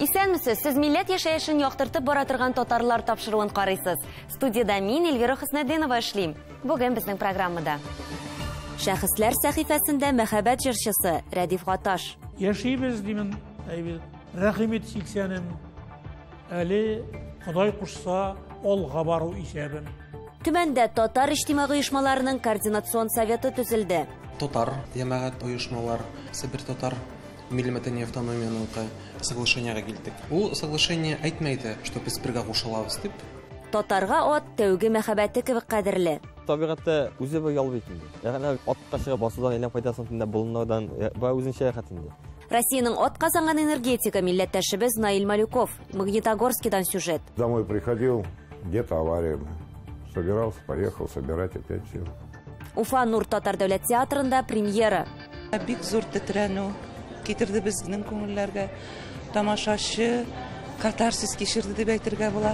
Исәнмесез, сез милләт яшәешен яктыртып бара торган татарлар тапшыруын карыйсыз. Студиядә мин, Эльвира Хөснетдинова эшлим. Бүген безнең программада. Шәхесләр сәхифәсендә мәхәббәт җырчысы Рәдиф Гаташ. Яшибез, димен, әйбәт. Рәхим ит сиксәнем. Әле Ходай кушса, алга бару исәбем. Төмәндә татар иҗтимагый оешмаларының координацион советы төзелде. Татар җәмәгать оешмалар, Себер татар милли мәдәни автономияныңкы соглашениегә килдек. Ул соглашение әйтмәйде, что без бергә кушылабыз дип. Татарга ат тәүге мәхәббәте кебек кадерле. Табигатьтә үзе бер ял бит инде. Ягъни атка чыгып басудан әйләнеп кайтасың, төнлә болыннардан, бая үзенчә рәхәт инде. Россиянең ат казанган энергетика милләттәшебез Наил Малюков. Магнитогорскидан сюжет. Домой приходил, где-то авария. Собирался, поехал собирать опять все. Уфа Нур татар дәүләт театрында премьера. Бик зур тетрәнү китерде безнең күңелләргә. Тамашачы катарсис кичерде дип әйтергә була.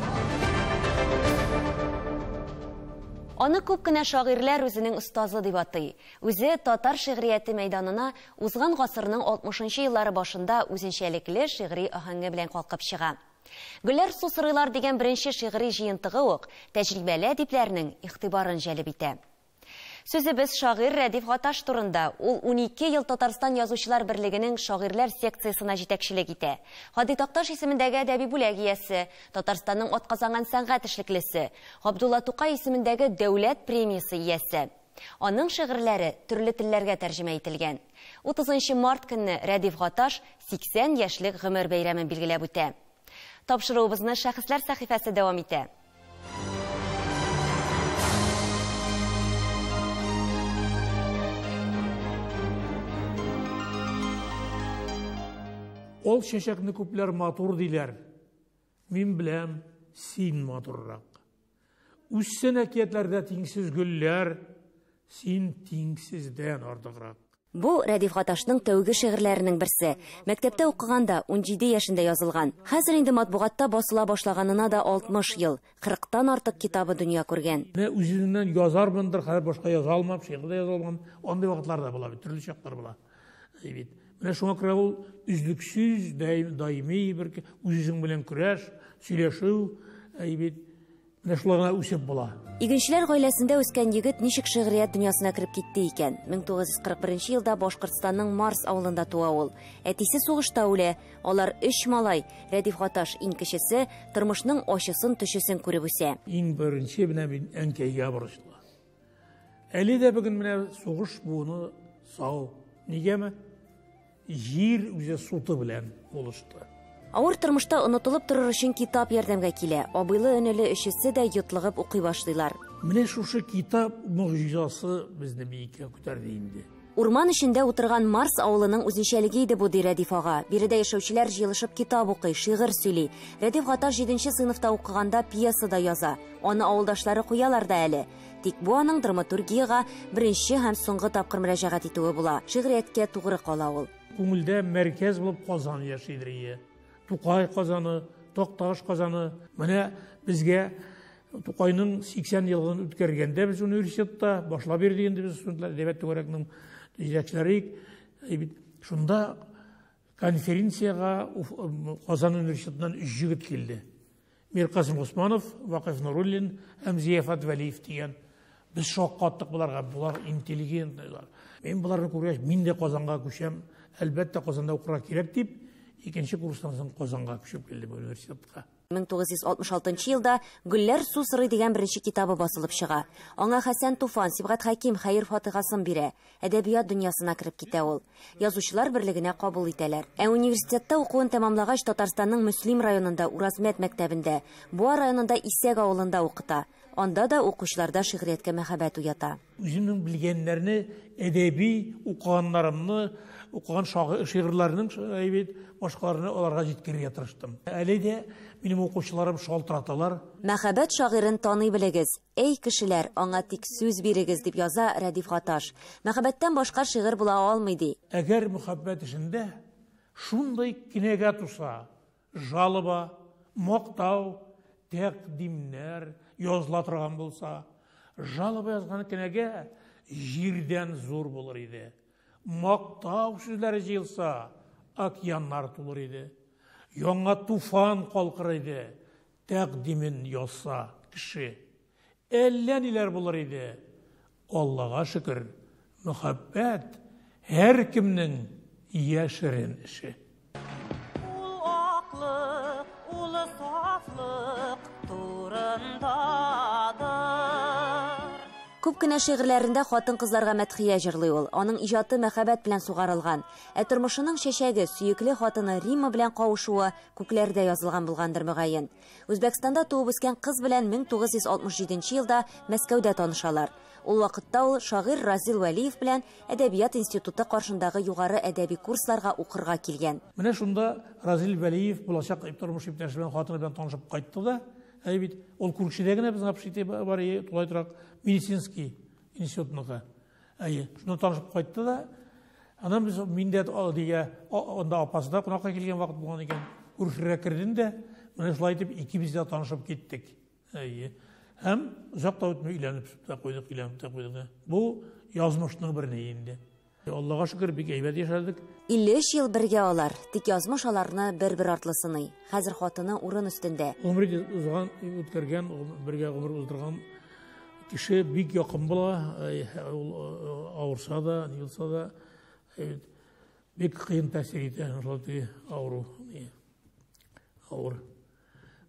Аны күп кенә шагыйрьләр үзенең остазы дип атый. Үзе татар шигърияте мәйданына узган гасырның 60 еллары башында үзенчәлекле шигъри аһәңе белән калкып чыга. Гөлләр су сорыйлар дигән беренче шигъри җыентыгы ук тәҗрибәле әдипләрнең игътибарын җәлеп итә. Сүзебез шагыйрь Рәдиф Гаташ турында. Ул 12 ел Татарстан Язучылар берлегенең шагыйрьләр секциясенә җитәкчелек итә. Һади Такташ исемендәге әдәби бүләк иясе, Татарстанның атказанган сәнгать эшлеклесе, Габдулла Тукай исемендәге дәүләт премиясе иясе. Аның шигырьләре төрле телләргә тәрҗемә ителгән. 30 март көнне Рәдиф Гаташ 80 яшьлек гомер бәйрәмен билгеләп үтә. Тапшыруыбызны шәхесләр сәхифәсе дәвам итә. Ул чәчәкне күпләр матур диләр. Мин беләм, син матуррак. Үссен әкиятләрдә тиңсез гөлләр, син тиңсездән артыграк. Бу Рәдиф Гаташның тәүге шигырьләренең берсе. Мәктәптә укыганда 17 яшендә язылган. Хәзер инде матбугатта басыла башлаганына да 60 ел, 40-тан артык китабы дөнья күргән. Менә үзеннән язармындыр, хәзер башка яза алмам, шигырь дә яза алмам. Андый вакытлар да була бит, төрле чаклар була. Бит. Менә шуңа күрә ул өзлексез, даими бер үз-үзең белән көрәш, сөйләшү, бит. Менә шулай гына үсеп була. Игенчеләр гаиләсендә үскән егет ничек шигърият дөньясына кереп китте икән? 1941 елда Башкортстанның Марс авылында туа ул. Әтисе сугышта үлә. Алар өч малай. Рәдиф Гаташ иң кечесе, тормышның ачысын төчесен күреп үсә. Иң беренче менә мин әнкәйгә бурычлы. Әле дә бүген менә сугыш буыны сау. Нигәме? Җир үзе суты белән булышты. Авыр тормышта онытылып торыр өчен китап ярдәмгә килә. Абыйлы-энеле өчесе дә йотлыгып укый башлыйлар. Менә шушы китап могҗизасы безне биеккә күтәрде инде. Урман эчендә утырган Марс авылының үзенчәлеге иде бу, ди Рәдиф ага. Биредә яшәүчеләр җыелышып китап укый, шигырь сөйли. Рәдиф Гаташ 7 сыйныфта укыганда пьеса да яза. Аны авылдашлары куялар да әле. Тик бу аның драматургиягә беренче һәм соңгы тапкыр мөрәҗәгать итүе була. Шигърияткә тугры кала ул. Күңелдә мәркәз булып Казан яшидер ие. Тукай Казаны, Такташ Казаны. Менә безгә Тукайның 80 елын үткәргәндә без университетта башлап бирдек инде без студентлар, әдәбият түгәрәгенең җитәкчеләре идек. Шунда конференциягә Казан университетыннан өч җегет килде. Миркасым Усманов, Вакыйф Нуруллин һәм Зияфат Вәлиев дигән. Без шаккаттык буларга, булар интеллигентныйлар. Мин буларны күргәч, мин дә Казанга күчәм, әлбәттә Казанда укырга кирәк дип, икенче курстан соң Казанга күчеп килдем университетка. 1966 елда Гөлләр су сорый дигән беренче китабы басылып чыга. Аңа Хәсән Туфан, Сибгат Хәким хәер фатихасын бирә. Әдәбият дөньясына кереп китә ул. Язучылар берлегенә кабул итәләр. Ә университетта укуын тәмамлагач, Татарстанның Мөслим районында Уразмәт мәктәбендә, Буа районында Исәк авылында укыта. Анда да укучыларда шигърияткә мәхәббәт уята. Үземнең белгәннәрне, әдәби укыганнарымны, укыган шигырьләрнең әйбәт башкаларны аларга җиткерергә тырыштым. Әле дә минем укучыларым шалтыраталар. Мәхәббәт шагыйрен таный белегез. Эй кешеләр, аңа тик сүз бирегез, дип яза Рәдиф Гаташ. Мәхәббәттән башка шигырь була алмый, ди. Әгәр мәхәббәт эшендә шундый кенәгә туса, жалоба, мактау, тәкъдимнәр языла торган булса, жалоба язган кенәгә җирдән зур булыр иде. Мактау сүзләре җыелса, океаннар тулыр иде. Яңа туфан калкыр иде, тәкъдимен язса кеше. Әллә ниләр булыр иде. Аллага шөкер, мәхәббәт һәркемнең яшерен эше. Ул аклык, ул сафлык турындадыр. Күп кенә шигырьләрендә хатын-кызларга мәдхия җырлый ул. Аның иҗаты мәхәббәт белән сугарылган. Ә тормышының чәчәге, сөекле хатыны Римма белән кавышуы күкләрдә язылган булгандыр мөгаен. Үзбәкстанда туып үскән кыз белән 1967 елда Мәскәүдә танышалар. Ул вакытта ул шагыйрь Разил Вәлиев белән Әдәбият институты каршындагы югары әдәби курсларга укырга килгән. Менә шунда Разил Вәлиев булачак тормыш иптәше белән, хатыны белән танышып кайтты да, әй бит, ул күршедә генә безнең общежитие бар, тулай торак медицинский институтныкы. Әйе, шунда танышып кайтты да, аннан без мин дә дигә, анда апасы да кунакка килгән вакыт булган икән, күршегә кердем дә, менә шулай итеп икебез дә танышып киттек. Әйе. Һәм озак та үтми өйләнеп тә куйдык, өйләнеп тә куйдык. Бу язмышның бер ни инде. Аллага шөкер, бик әйбәт яшәдек. 53 ел бергә алар, тик язмыш аларны бер-бер артлы сыный. Хәзер хатыны урын өстендә. Гомер узган, үткәргән, бергә гомер уздырган кеше бик якын була. Ул авырса да, ни булса да, бик кыен тәэсир итә шул авыру. Авыр.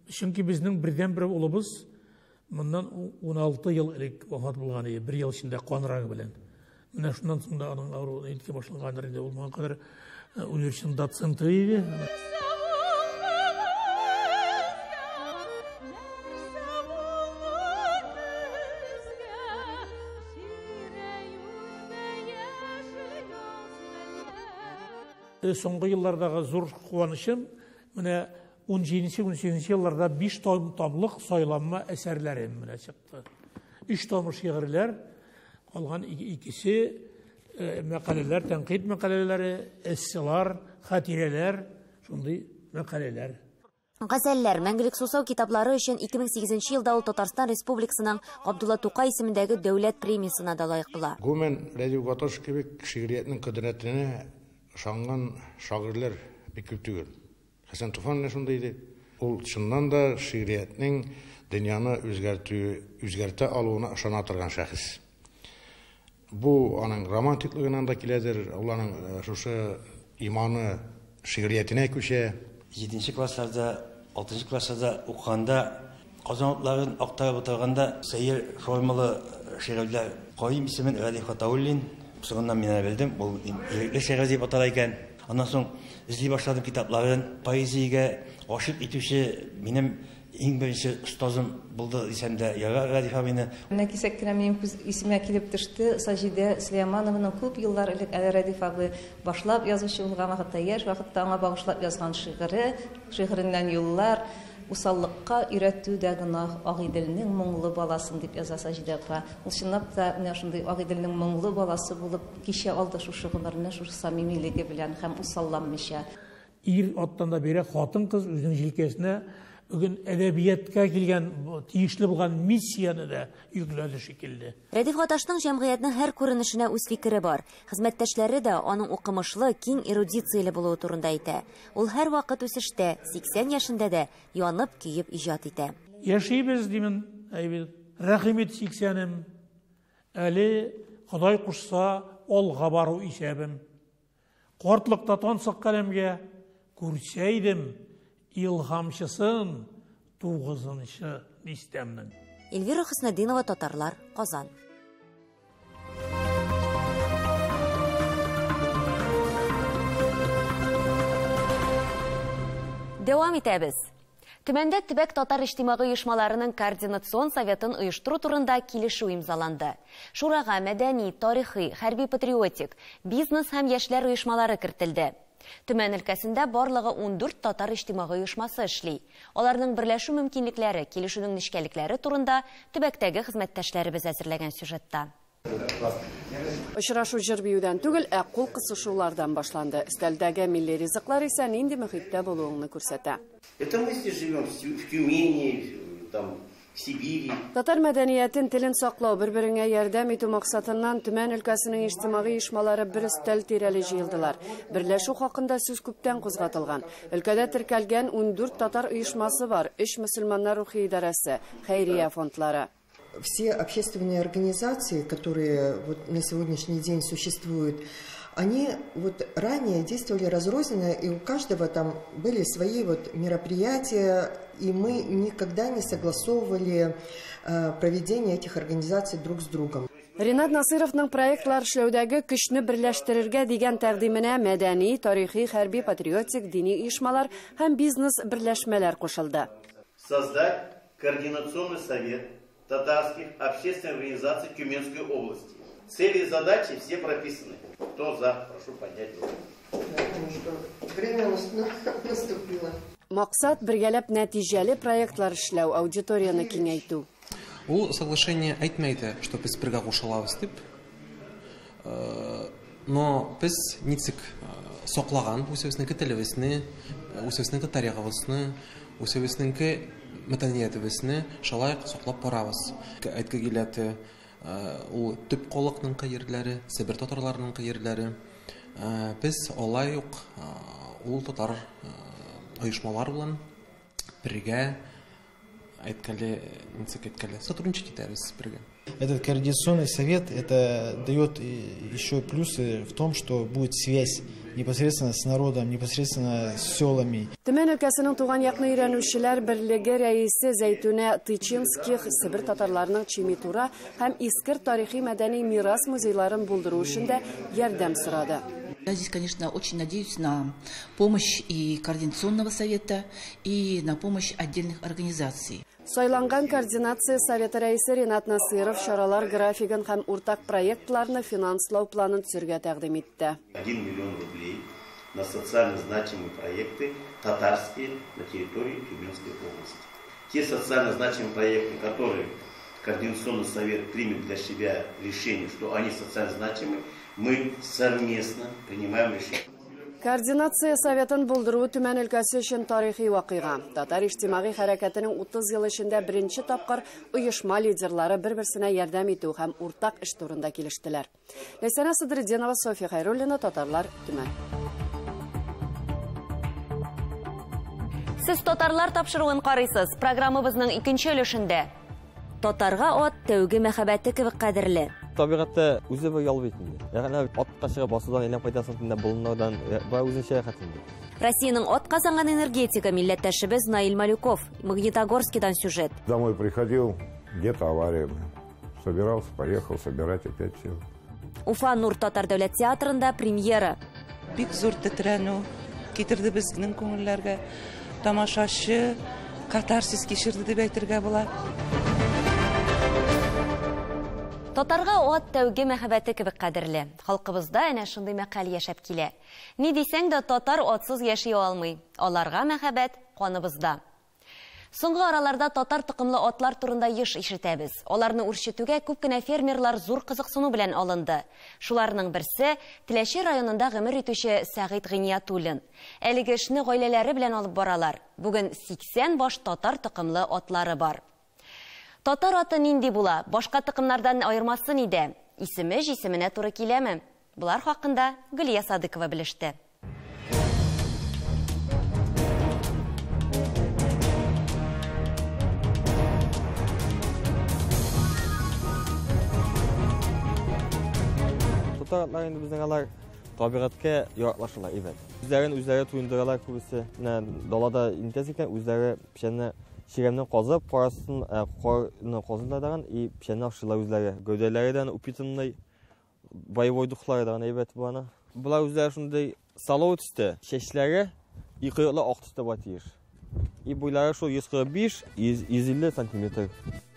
Чөнки безнең бердәнбер улыбыз моннан 16 ел элек вафат булган иде, бер ел эчендә кан рагы белән. Менә шуннан соң да аның авыруы әйтке башлангандыр инде. Ул моңа кадәр университет доценты иде. Соңгы еллардагы зур куанычым, менә 17-18 елларда 5 томлык сайланма әсәрләрем менә чыкты. 3 том шигырьләр, калган икесе мәкаләләр, тәнкыйть мәкаләләре, эсселар, хатирәләр, шундый мәкаләләр. Газәлләр, Мәңгелек сусау китаплары өчен 2008 елда ул Татарстан Республикасының Габдулла Тукай исемендәге дәүләт премиясенә дә лаек була. Гомумән, Рәдиф Гаташ кебек шигъриятнең кодрәтенә ышанган шагыйрьләр бик күп түгел. Хәсән Туфан да шундый иде. Ул чыннан да шигъриятнең дөньяны үзгәртә алуына ышана торган шәхес. Бу аның романтиклыгынан да киләдер, ул аның шушы иманы шигъриятенә күчә. 7 классларда, 6 классларда укыганда, Казан утларын актарып утырганда сәер формалы шигырьләр Каим исемен Рәдиф Гатауллин, соңыннан мин белдем, ул ирекле шигырь дип атала икән. Аннан соң эзли башладым китапларын. Поэзиягә гашыйк итүче минем иң беренче остазым булды дисәм дә ярар Рәдиф абыйны. Менә кисәк кенә минем күз исемә килеп төште Саҗидә Сөләйманованың күп еллар элек әле Рәдиф абый башлап язучы булган вакытта, яшь вакытта аңа багышлап язган шигыре, шигыреннән юллар. Усаллыкка өйрәтү дә гөнаһ, Агыйделнең моңлы баласын дип яза Саҗидә апа. Ул чынлап та менә шундый Агыйделнең моңлы баласы булып кичә алды шушы гомерне, шушы самимилеге белән һәм усалланмыйча. Ир аттан да бирә хатын-кыз үзенең җилкәсенә бүген әдәбиятка килгән тиешле булган миссияне дә йөкләде шикелле. Рәдиф Гаташның җәмгыятьнең һәр күренешенә үз фикере бар. Хезмәттәшләре дә аның укымышлы, киң эрудицияле булуы турында әйтә. Ул һәр вакыт үсештә, 80 яшендә дә янып, көеп иҗат итә. Яшибез димен, әйбит. Рәхим ит 80-ем. Әле Ходай кушса, алга бару исәбем. Картлыкта тансык каләмгә күрсәйдем илһамчысын 9-нчы дистәмнең. Эльвира Хөснетдинова, Татарлар, Казан. Дәвам итәбез. Төмәндә төбәк татар иҗтимагый оешмаларының координацион советын оештыру турында килешү имзаланды. Шурага мәдәни, тарихи, хәрби-патриотик, бизнес һәм яшьләр оешмалары кертелде. Төмән өлкәсендә барлыгы 14 татар иҗтимагый оешмасы эшли. Аларның берләшү мөмкинлекләре, килешүнең нечкәлекләре турында төбәктәге хезмәттәшләребез әзерләгән сюжетта. Очрашу җыр биюдән түгел, ә кул кысышулардан башланды. Өстәлдәге милли ризыклар исә нинди мөхиттә булуыңны күрсәтә. Это мы здесь живем, в Тюмени, там, в Сибири. Татар мәдәниятен, телен саклау, бер-береңә ярдәм итү максатыннан Төмән өлкәсенең иҗтимагый оешмалары бер өстәл тирәли җыелдылар. Берләшү хакында сүз күптән кузгатылган. Өлкәдә теркәлгән 14 татар оешмасы бар, 3 мөселманнар рухи идарәсе, хәйрия фондлары. Все общественные организации, которые вот на сегодняшний день существуют, они вот ранее действовали разрозненно, и у каждого там были свои вот мероприятия, и мы никогда не согласовывали проведение этих организаций друг с другом. Ринат Насыровның проектлар эшләүдәге көчне берләштерергә дигән тәкъдименә мәдәни, тарихи, хәрби, патриотик, дини оешмалар һәм бизнес берләшмәләр кушылды. Создать координационный совет татарских общественных организаций Тюменской области. Цели и задачи все прописаны. Кто за, прошу поднять руку. Время наступило. Максат бергәләп нәтиҗәле проектлар эшләү, аудиторияне киңәйтү. Ул соглашение әйтмәйде, что без бергә кушылабыз дип. Но без ничек саклаган үзебезнең телебезне, үзебезнең тарихыбызны, үзебезнең мәдәниятебезне шулай саклап барабыз. Әйтке киләте, ул төп халыкның җирләре, Себер татарларының җирләре. Без алай ук ул татар оешмалар белән бергә әйткәле, ничек әйткәле, сотрудничать итәбез бергә. Этот координационный совет, это дает еще плюсы в том, что будет связь непосредственно с народом, непосредственно с селами. Төмән өлкәсенең туган якны өйрәнүчеләр берлеге рәисе Зәйтүнә Тычинских Себер татарларының Чимитура һәм Искер тарихи мәдәни мирас музейларын булдыру өчен дә ярдәм сорады. Я здесь, конечно, очень надеюсь на помощь и координационного совета, и на помощь отдельных организаций. Сайланган координация советы рәисе Ринат Насыров чаралар графигын һәм уртак проектларны финанслау планын төзергә тәкъдим итте. 1 миллион рублей на социально значимые проекты татарские на территории Тюменской области. Те социально значимые проекты, которые координационный совет примет для себя решение, что они социально значимы, мы совместно принимаем решение. Координация советын булдыру Төмән өлкәсе өчен тарихи вакыйга. Татар иҗтимагый хәрәкәтенең 30 ел эчендә беренче тапкыр оешма лидерлары бер-берсенә ярдәм итү һәм уртак эш турында килештеләр. Ләйсәнә Садретдинова, София Хайруллина, Татарлар, Төмән. Сез татарлар тапшыруын карыйсыз. Программабызның икенче өлешендә татарга ат тәүге мәхәббәте кебек кадерле. Табигатьтә үзе бер ял бит инде. Ягъни атка чыгып басудан әйләнеп кайтасың, төнлә болыннардан бар үзенчә рәхәт инде. Россиянең ат казанган энергетика милләттәшебез Наиль Малюков, Магнитогорскидан сюжет. Домой приходил, где-то авария. Собирался, поехал собирать опять все. Уфа Нур татар дәүләт театрында премьера. Бик зур тетрәнү китерде безнең күңелләргә. Тамашачы катарсис кичерде дип әйтергә була. Татарга ат тәүге мәхәббәте кебек кадерле. Халкыбызда әнә шундый мәкаль яшәп килә. Ни дисәң дә татар атсыз яши алмый. Аларга мәхәббәт каныбызда. Соңгы араларда татар токымлы атлар турында еш ишетәбез. Аларны үрчетүгә күп кенә фермерлар зур кызыксыну белән алынды. Шуларның берсе Теләче районында гомер итүче Сәгыйть Гыйниятуллин. Әлеге эшне гаиләләре белән алып баралар. Бүген 80 баш татар токымлы атлары бар. Татар аты нинди була? Башка токымнардан аермасы нидә? Исеме җисеменә туры киләме? Булар хакында Гөлия Садыкова белеште. Татар атлары инде безнең алар табигатькә яраклашалар әйбәт. Үзләрен үзләре туендыралар күбесе. Менә далада интәс икән, үзләре печәнне чирәмне казып, карасын, карны казыйлар даган и печәнне ашыйлар үзләре. Гәүдәләре дә упитанный, боевой духлары даган әйбәт була. Булар үзләре шундый салау төстә, чәчләре и койрыклы ак төстә була тиеш. И буйлары шул 145, 150 сантиметр.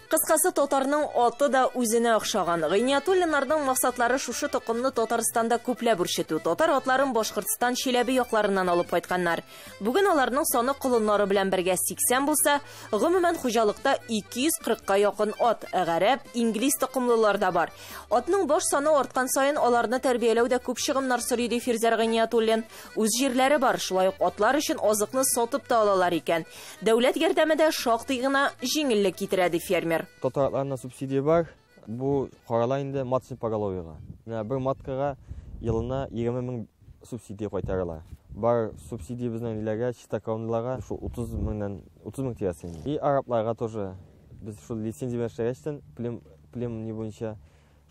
Кыскасы, татарның аты да үзенә охшаган. Гыйниятуллиннарның максатлары шушы токымны Татарстанда күпләп үрчетү. Татар атларын Башкортстан, Чиләбе якларыннан алып кайтканнар. Бүген аларның саны колыннары белән бергә 80 булса, гомумән хуҗалыкта 240-ка якын ат, гарәп, инглиз токымлылар да бар. Атның баш саны арткан саен аларны тәрбияләү дә күп чыгымнар сорый, ди Фирзәр Гыйниятуллин. Үз җирләре бар, шулай ук атлар өчен азыкны сатып та алалар икән. Дәүләт ярдәме дә шактый гына җиңеллек китерә, ди фермер. Татар атларына субсидия бар. Бу карала инде маточный поголовьега. Менә бер маткага елына 20 мең субсидия кайтарыла. Бар субсидия безнең ниләргә, чистокровныйларга шул 30 меңнән 30 мең тирәсе инде. И арабларга тоже без шул лицензия белән эшләгәчтән, плем ни буенча,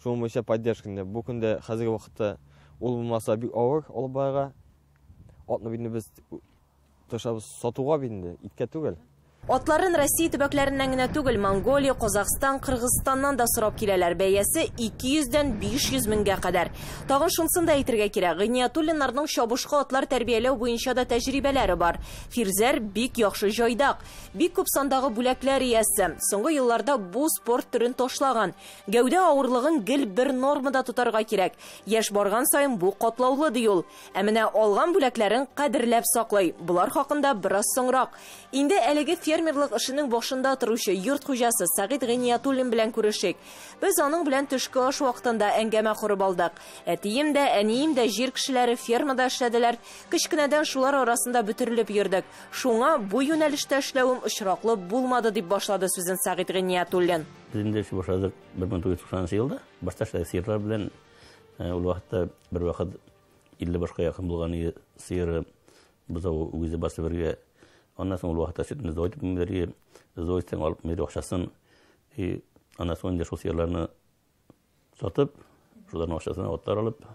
шуның буенча поддержка инде. Бу көндә хәзерге вакытта ул булмаса бик авыр алып барырга. Атны бит инде без тырышабыз сатуга бит инде, иткә түгел. Атларын Россия төбәкләреннән генә түгел, Монголия, Казахстан, Кыргызстаннан да сорап киләләр. Бәясе 200дән 500 меңгә кадәр. Тагын шунысын да әйтергә кирәк, Гыйниятуллиннарның чабышкы атлар тәрбияләү буенча да тәҗрибәләре бар. Фирзәр бик яхшы җайдак, бик күп сандагы бүләкләр иясе. Соңгы елларда бу спорт төрен ташлаган. Гәүдә авырлыгын гел бер нормада тотарга кирәк. Яшь барган саен бу катлаулы, ди ул. Ә менә алган бүләкләрен кадерләп саклый. Болар хакында бераз соңрак. Инде әлеге фермерлык эшенең башында торучы йорт хуҗасы Сәгыйть Гыйниятуллин белән күрешик. Без аның белән төшке аш вакытында әңгәмә корып алдык. Әтием дә, әнием дә җир кешеләре, фермада эшләделәр. Кечкенәдән шулар арасында бөтерелеп йөрдек. Шуңа бу юнәлештә эшләвем очраклы булмады, дип башлады сүзен Сәгыйть Гыйниятуллин. Без инде эш башладык бер мең тугыз йөз туксанынчы елда. Башта эшләдек сыерлар белән. Ул вакытта бер вакыт илле башка якын булган сыеры бозау үгезе басы бергә. Аннан соң ул вакытта сөтне зойтып бергә, зойтсаң алып бер акчасын, и аннан соң инде шул сыерларны сатып, шуларның акчасына атлар алып,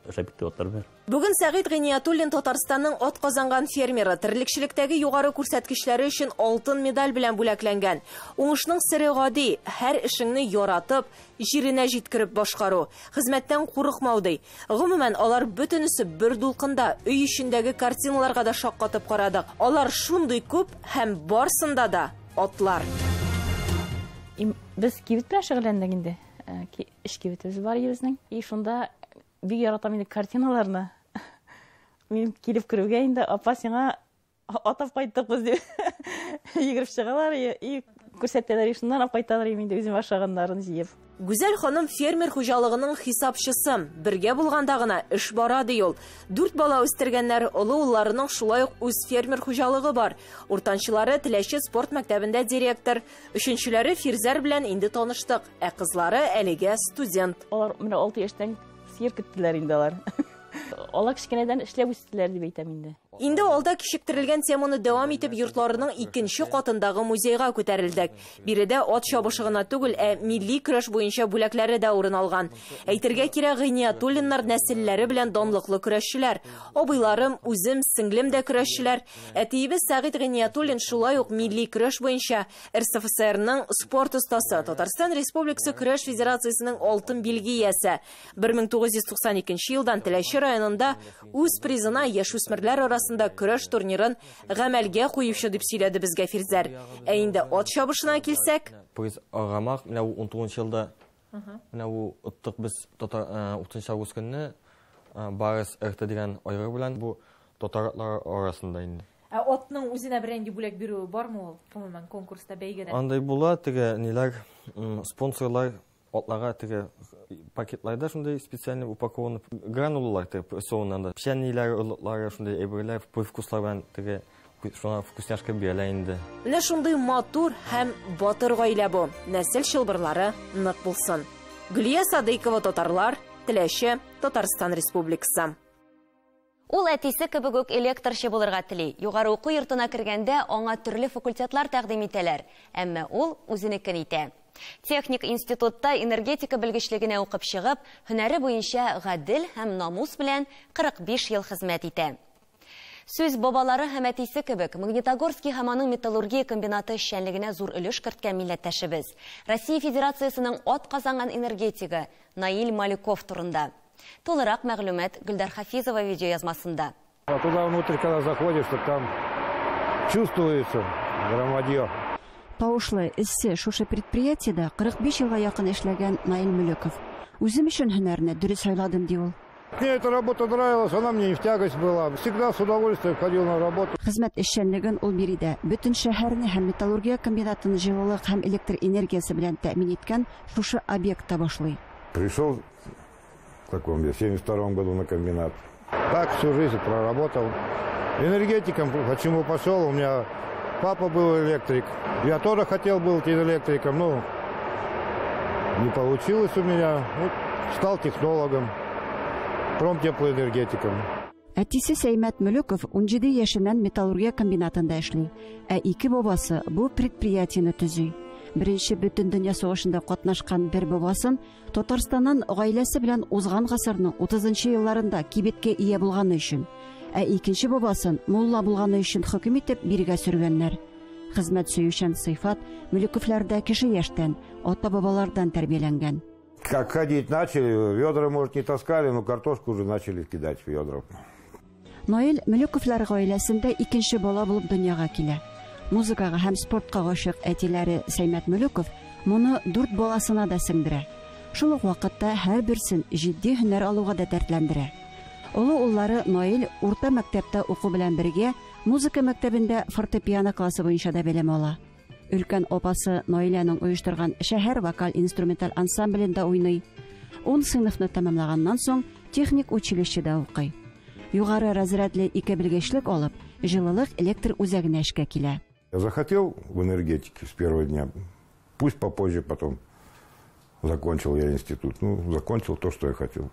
эшләп китте атлар белән. Бүген Сәгыйть Гыйниятуллин Татарстанның ат казанган фермеры, терлекчелектәге югары күрсәткечләре өчен алтын медаль белән бүләкләнгән. Уңышның сере гади, һәр эшеңне яратып, җиренә җиткереп башкару, хезмәттән курыкмау, ди. Гомумән, алар бөтенесе бер дулкында, өй эчендәге картиналарга да шаккатып карадык. Алар шундый күп һәм барсында да атлар. Без кибет белән шөгыльләндек инде. Эш кибетебез бар безнең. И шунда бик яратам инде картиналарны. Мин килеп керүгә инде, апа, сиңа атап кайттык без дип йөгереп чыгалар и күрсәтәләр, и шуннан алып кайталар инде үзем ашаганнарын җыеп. Гүзәл ханым фермер хуҗалыгының хисапчысы. Бергә булганда гына эш бара, ди ул. 4 бала үстергәннәр, олы улларының шулай ук үз фермер хуҗалыгы бар. Уртанчылары Теләче спорт мәктәбендә директор. Өченчеләре Фирзәр белән инде таныштык, ә кызлары әлегә студент. Алар менә 6 яшьтән сыер көттеләр инде алар. Алар кечкенәдән эшләп үстеләр дип әйтәм инде. Инде алда кичектерелгән теманы дәвам итеп йортларының икенче катындагы музейга күтәрелдек. Биредә ат чабышы гына түгел, ә милли көрәш буенча бүләкләре дә урын алган. Әйтергә кирәк, Гыйниятуллиннар нәселләре белән данлыклы көрәшчеләр. Абыйларым, үзем, сеңлем дә көрәшчеләр. Әтиебез Сәгыйть Гыйниятуллин шулай ук милли көрәш буенча РСФСРның спорт остасы, Татарстан Республикасы Көрәш Федерациясенең алтын билге иясе. Бер мең тугыз йөз туксан икенче елдан Теләче районында үз призына яшүсмерләр арасында көрәш турнирын гамәлгә куючы дип сөйләде безгә Фирзәр. Ә инде ат чабышына килсәк, Приз Аргамак, менә бу унтугызынчы елда, менә бу оттык без утызынчы август көнне, Барыс РТ дигән айгыр белән бу татар атлары арасында инде. Ә атның үзенә бер нинди бүләк бирүе бармы ул, гомумән, конкурста, бәйгедә? Андай була, теге ниләр, спонсорлар атларга теге пакетларда шундый специальный упакованный гранулалар теге прессованный анда. Печеньеләр, орлыклары, шундый әйберләр, привкуслар белән теге шуңа вкусняшка бирелә инде. Менә шундый матур һәм батыр гаилә бу. Нәсел чылбырлары нык булсын. Гөлия Садыйкова, Татарлар, Теләче, Татарстан Республикасы. Ул әтисе кебек үк электрчы булырга тели. Югары уку йортына кергәндә аңа төрле факультетлар тәкъдим итәләр, әмма ул үзенекен итә. Техник институтта энергетика белгечлегенә укып чыгып, һөнәре буенча гадел һәм намус белән 45 ел хезмәт итә. Сүз бабалары һәм әтисе кебек Магнитогорский һәм аның металлургия комбинаты эшчәнлегенә зур өлеш керткән милләттәшебез. Россия Федерациясенең ат казанган энергетигы Наиль Малюков турында. Тулырак мәгълүмат Гөлдар Хафизова видеоязмасында. А туда внутрь, когда заходишь, то там чувствуется громадье. Тавышлы, эссе шушы предприятиедә 45 елга якын эшләгән Наил Мөлеков. Үзем өчен һөнәрне дөрес сайладым, ди ул. Мне эта работа нравилась, она мне не в тягость была. Всегда с удовольствием ходил на работу. Хезмәт эшчәнлеген ул биредә бөтен шәһәрне һәм металлургия комбинатын җылылык һәм электр энергиясе белән тәэмин иткән шушы объектта башлый. Пришел в каком я, в 72 году на комбинат. Так всю жизнь проработал. Энергетиком почему пошел? У меня папа был электрик. Я тоже хотел быть электриком, но не получилось у меня. Вот, стал технологом, промтеплоэнергетиком. Әтисе Сәймәт Мөлеков 17 яшеннән металлургия комбинатында эшли, ә ике бабасы бу предприятиене төзи. Беренче бөтендөнья сугышында катнашкан бер бабасын Татарстаннан гаиләсе белән узган гасырның 30 елларында кибеткә ия булганы өчен, ә икенче бабасын мулла булганы өчен хөкем итеп бирегә сөргәннәр. Хезмәт сөючән сыйфат Мөлековларда кече яшьтән, ата-бабалардан тәрбияләнгән. Как ходить начали, ведра, может, не таскали, но картошку уже начали кидать в ведра. Наил Мөлековлар гаиләсендә икенче бала булып дөньяга килә. Музыкага һәм спортка гашыйк әтиләре Сәймәт Мөлеков моны дүрт баласына да сеңдерә. Шул ук вакытта һәрберсен җитди һөнәр алуга да дәртләндерә. Олы уллары Наил урта мәктәптә уку белән бергә музыка мәктәбендә фортепиано классы буенча да белем ала. Өлкән апасы Наиләнең оештырган шәһәр вокаль-инструменталь ансамблендә уйный. 10 сыйныфны тәмамлаганнан соң техник училищеда укый. Югары разрядлы ике белгечлек алып, җылылык электр үзәгенә эшкә килә. Я захотел в энергетике с первого дня, пусть попозже потом закончил я институт. Ну, закончил то, что я хотел.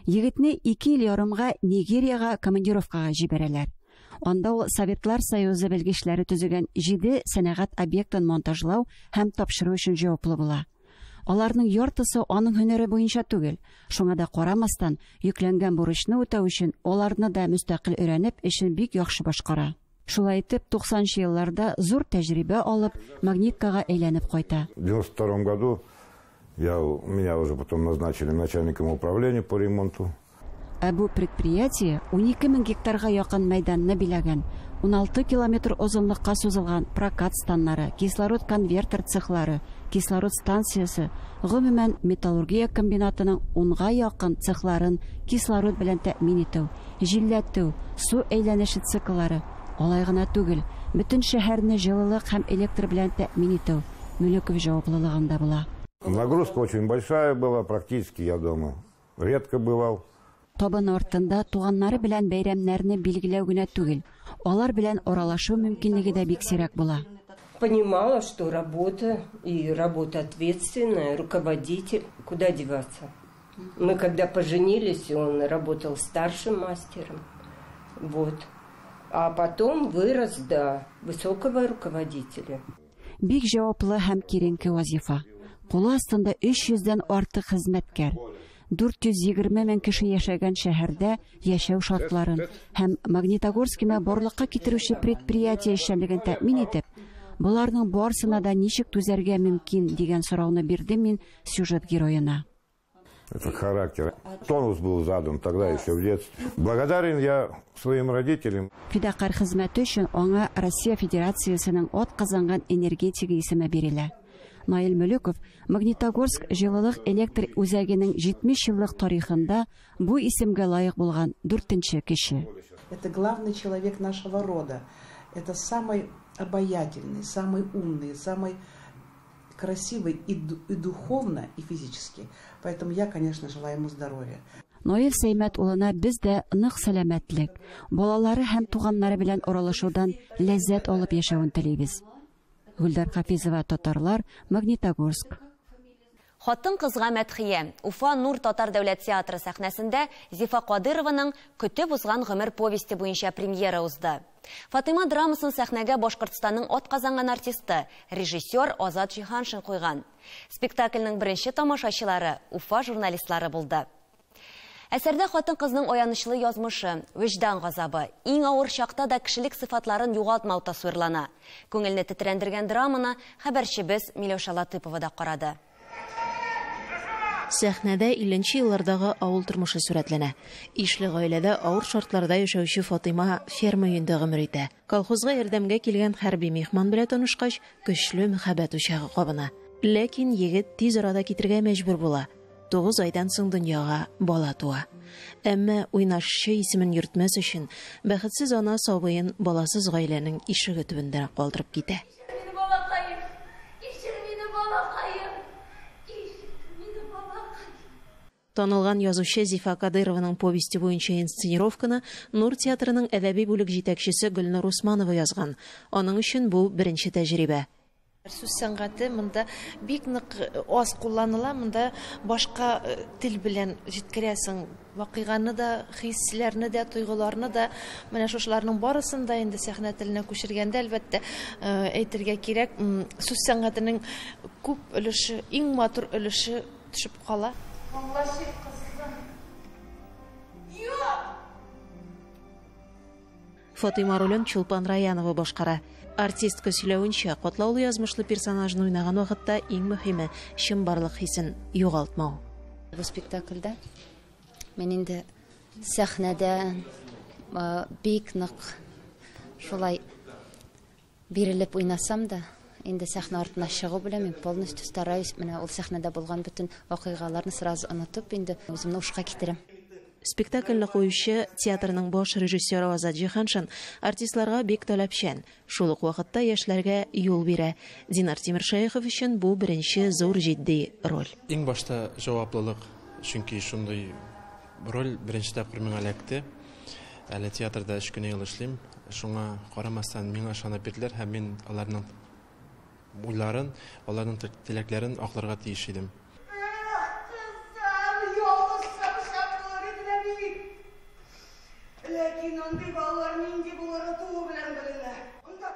Егетне 2 ел ярымга Нигериягә командировкага җибәрәләр. Анда ул Советлар Союзы белгечләре төзегән 7 сәнәгать объектын монтажлау һәм тапшыру өчен җаваплы була. Аларның яртысы аның һөнәре буенча түгел. Шуңа да карамастан, йөкләнгән бурычны үтәү өчен аларны да мөстәкыйль өйрәнеп, эшен бик яхшы башкара. Шулай итеп, 90 елларда зур тәҗрибә алып, Магниткага әйләнеп кайта. В 92 году меня уже потом назначили начальником управления по ремонту. Ә бу предприятие 12 мең гектарга якын мәйданны биләгән, 16 километр озынлыкка сузылган прокат станнары, кислород конвертер цехлары, кислород станциясе, гомумән металлургия комбинатының 10га якын цехларын кислород белән тәэмин итү, җилләтү, су әйләнеше цикллары, алай гына түгел, бөтен шәһәрне җылылык һәм электр белән тәэмин итү Мөлеков җаваплылыгында була. Нагрузка очень большая была, практически я дома редко бывал. Табын артында туганнары белән бәйрәмнәрне билгеләү генә түгел, алар белән аралашу мөмкинлеге дә бик сирәк була. Понимала, что работа, и работа ответственная, руководитель, куда деваться. Мы когда поженились, он работал старшим мастером, вот. А потом вырос до высокого руководителя. Бик җаваплы һәм киеренке вазифа. Кулы астында 300дән артык хезмәткәр. 420 мең кеше яшәгән шәһәрдә яшәү шартларын һәм Магнитогорскины барлыкка китерүче предприятие эшчәнлеген тәэмин итеп, боларның барысына да ничек түзәргә мөмкин дигән сорауны бирдем мин сюжет героена. Это характер. Тонус был задан тогда еще в детстве. Благодарен я своим родителям. Фидакарь хезмәте өчен аңа Россия Федерациясенең атказанган энергетигы исеме бирелә. Наил Мөлеков Магнитогорск җылылык электр үзәгенең 70 еллык тарихында бу исемгә лаек булган дүртенче кеше. Это главный человек нашего рода. Это самый обаятельный, самый умный, самый красивый и духовно, и физически. Поэтому я, конечно, желаю ему здоровья. Наил Сәймәт улына без дә нык сәламәтлек, балалары һәм туганнары белән аралашудан ләззәт алып яшәвен телибез. Гөлдар Хафизова, Татарлар, Магнитогорск. Хатын-кызга мәдхия. Уфа Нур татар дәүләт театры сәхнәсендә Зифа Кадырованың Көтеп узган гомер повесте буенча премьера узды. Фатыйма драмасын сәхнәгә Башкортстанның атказанган артисты, режиссер Азат Җиһаншин куйган. Спектакльнең беренче тамашачылары Уфа журналистлары булды. Әсәрдә хатын-кызның аянычлы язмышы, вөҗдан газабы, иң авыр чакта да кешелек сыйфатларын югалтмау тасвирлана. Күңелне тетрәндергән драманы хәбәрчебез Миләүшә Латыпова да карады. Сәхнәдә 50 нче еллардагы авыл тормышы сурәтләнә. Ишле гаиләдә авыр шартларда яшәүче Фатыйма ферма өендә гомер итә. Колхозга ярдәмгә килгән хәрби миһман белән танышкач, көчле мәхәббәт учагы кабына. Ләкин егет тиз арада китергә мәҗбүр була. 9 айдан соң дөньяга бала туа. Әмма уйнашчы исемен йөртмәс өчен, бәхетсез ана сабыен баласыз гаиләнең ишеге төбендә калдырып китә. Мине балакаем, кичер мине балакаем, кичер мине балакаем. Танылган язучы Зифа Кадыйрованың повесте буенча инсценировканы Нур театрының әдәби бүлек җитәкчесе Гөлнур Усманова язган. Аның өчен бу беренче тәҗрибә. Сүз сәнгате монда бик нык аз кулланыла, монда башка тел белән җиткерәсең вакыйганы да, хисләрне дә, тойгыларны да. Менә шушыларның барысын да инде сәхнә теленә күчергәндә, әлбәттә, әйтергә кирәк, сүз сәнгатенең күп өлеше, иң матур өлеше төшеп кала. Аңлашыйк, кызым. Юк! Фатыйма ролен Чулпан Раянова башкара. Артистка сөйләвенчә, катлаулы язмышлы персонажны уйнаган вакытта иң мөһиме чынбарлык хисен югалтмау. Бу спектакльдә мин инде сәхнәдә бик нык шулай бирелеп уйнасам да, инде сәхнә артына чыгу белән мин полностью стараюсь, менә ул сәхнәдә булган бөтен вакыйгаларны сразу онытып, инде үземне ушка китерәм. Спектакльне куючы театрның баш режиссеры Азат Җиһаншин артистларга бик таләпчән, шул ук вакытта яшьләргә юл бирә. Динар Тимершәехов өчен бу беренче зур җитди роль. Иң башта җаваплылык, чөнки шундый роль беренче тапкыр миңа эләкте. Әле театрда 3 кенә ел эшлим, шуңа карамастан миңа ышанып бирделәр һәм мин аларның уйларын, аларның теләкләрен акларга тиеш идем.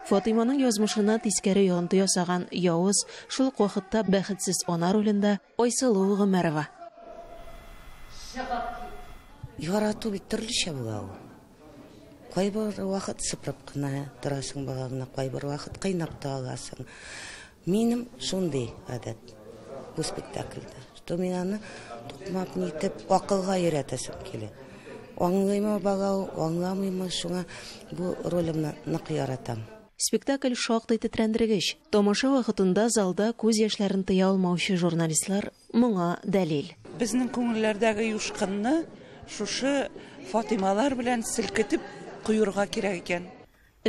Фатыйманың язмышына тискәре йогынты ясаган явыз, шул ук вакытта бәхетсез ана ролендә Айсылу Гомәрова. Ярату бит төрлечә була ул. Кайбер вакыт сыпырып кына торасың балаңны, кайбер вакыт кыйнап та аласың. Минем шундый гадәт бу спектакльдә, что мин аны тукмап нитеп акылга өйрәтәсем килә. Аңлыймы бала, аңламыймы, шуңа бу ролемне нык яратам. Спектакль шактый тетрәндергеч. Тамаша вакытында залда күз яшьләрен тыя алмаучы журналистлар моңа дәлил. Безнең күңелләрдәге юшкынны шушы Фатыймалар белән селкетеп куерга кирәк икән.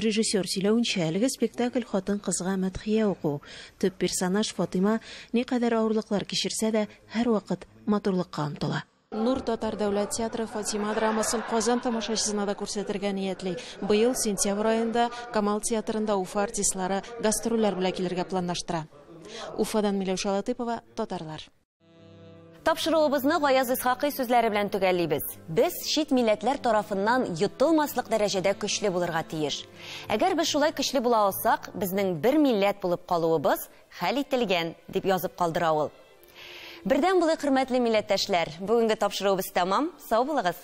Режиссер сөйләвенчә, әлеге спектакль хатын-кызга мәдхия уку. Төп персонаж Фатыйма никадәр авырлыклар кичерсә дә, һәрвакыт матурлыкка омтыла. Нур татар дәүләт театры Фатима драмасын Казан тамашачысына да күрсәтергә ниятли. Быел сентябрь аенда Камал театрында Уфа артистлары гастрольләр белән килергә планлаштыра. Уфадан Миләүшә Латыпова, Татарлар. Тапшыруыбызны Гаяз Исхакый сүзләре белән төгәллибез. Без чит милләтләр тарафыннан йотылмаслык дәрәҗәдә көчле булырга тиеш. Әгәр без шулай көчле була алсак, безнең бер милләт булып калуыбыз хәл ителгән, дип язып калдыра ул. Бердәм булыйк, хөрмәтле милләттәшләр. Бүгенге тапшыруыбыз тәмам. Сау булыгыз.